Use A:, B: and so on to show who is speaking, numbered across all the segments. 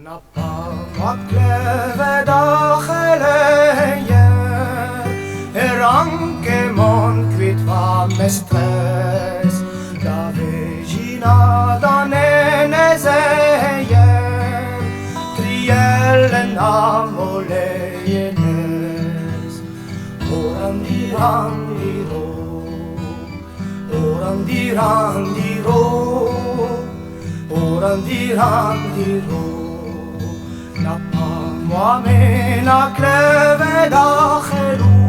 A: Na pa 'moa klevet ar c'heleier e ranke mont kuit va mestrez da Vegina d'an enezeier, Triellen ha Moleienez. Orandirandiro, orandirandiro, orandirandiro. Na pa 'moa me na klevet ar c'heloù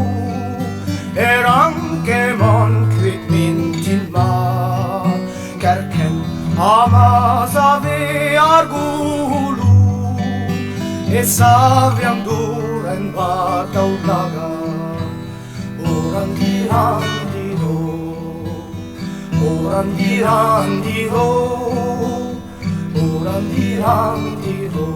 A: e ranke mont kuit mintin mat, kerkent ha ma save ar gouloù e save an dour en va daoulagad. Orandirandiro, orandirandiro, orandirandiro.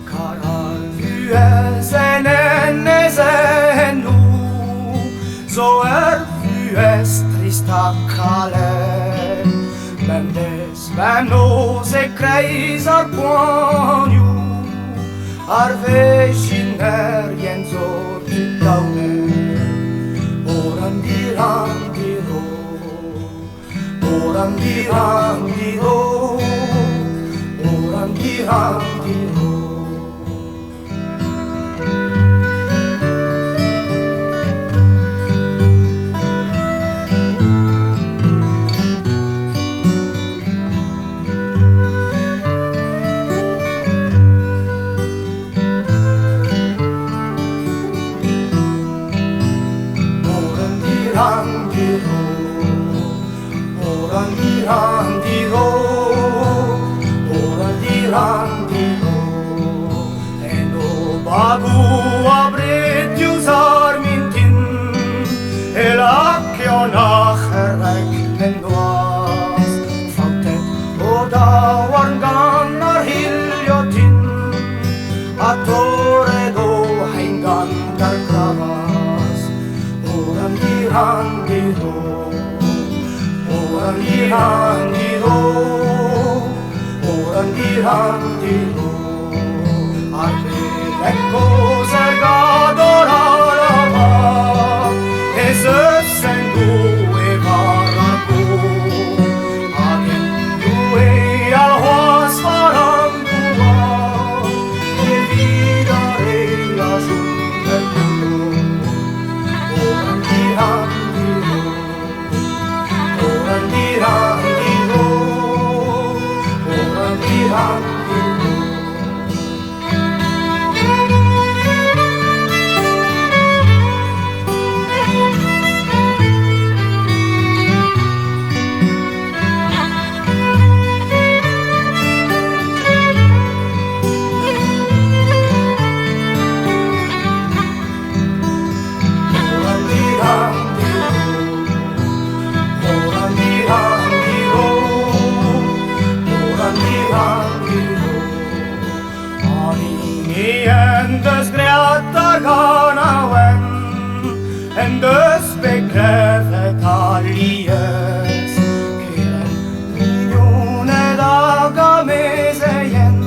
A: Kar ar vuhez en enezennoù zo ur vuhez trist ha kalet. Bemdez, bemnoz e-kreiz ar poanioù, ar vezhinerien zo tud daonet. Orandirandiro, orandirandiro, orandirandiro. Orandirandiro, orandirandiro, orandirandiro. En o bagoù abred diouzh ar mintin e lakaont ar c'herreg en noazh, faoutet o daouarn gant ar c'hilhotin ha torret o c'hein gant ar gravaz. Orandirandiro, orandirandiro, orandirandiro. Ar beleg kozh er gador a lavar ez eus en Doue war ar gor, hag en Doue a c'hoazh war an douar evit ar re a chom er goudor. Orandirandiro, orandirandiro, orandirandiro. Orandirandiro, orandirandiro, orandirandiro. An hini en deus graet ar ganaouenn en deus bet klevet alies kerent, mignoned hag amezeien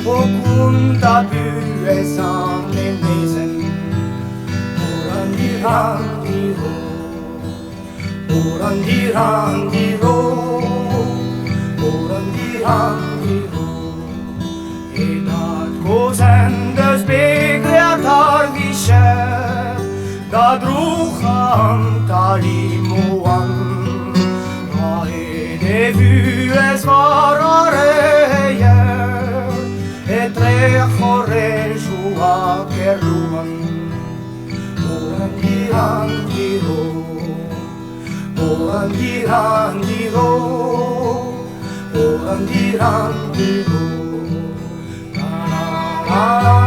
A: o kontañ buhez an enezenn. Orandirandiro, orandirandiro, orandirandiro. E dad kozh en deus bet graet ar vicher da drouc'hañ an talimoan. A-hed e vuhez war ar reier etre c'horrejoù ha Kerlouan. Orandirandiro, orandirandiro, orandirandiro. La la la.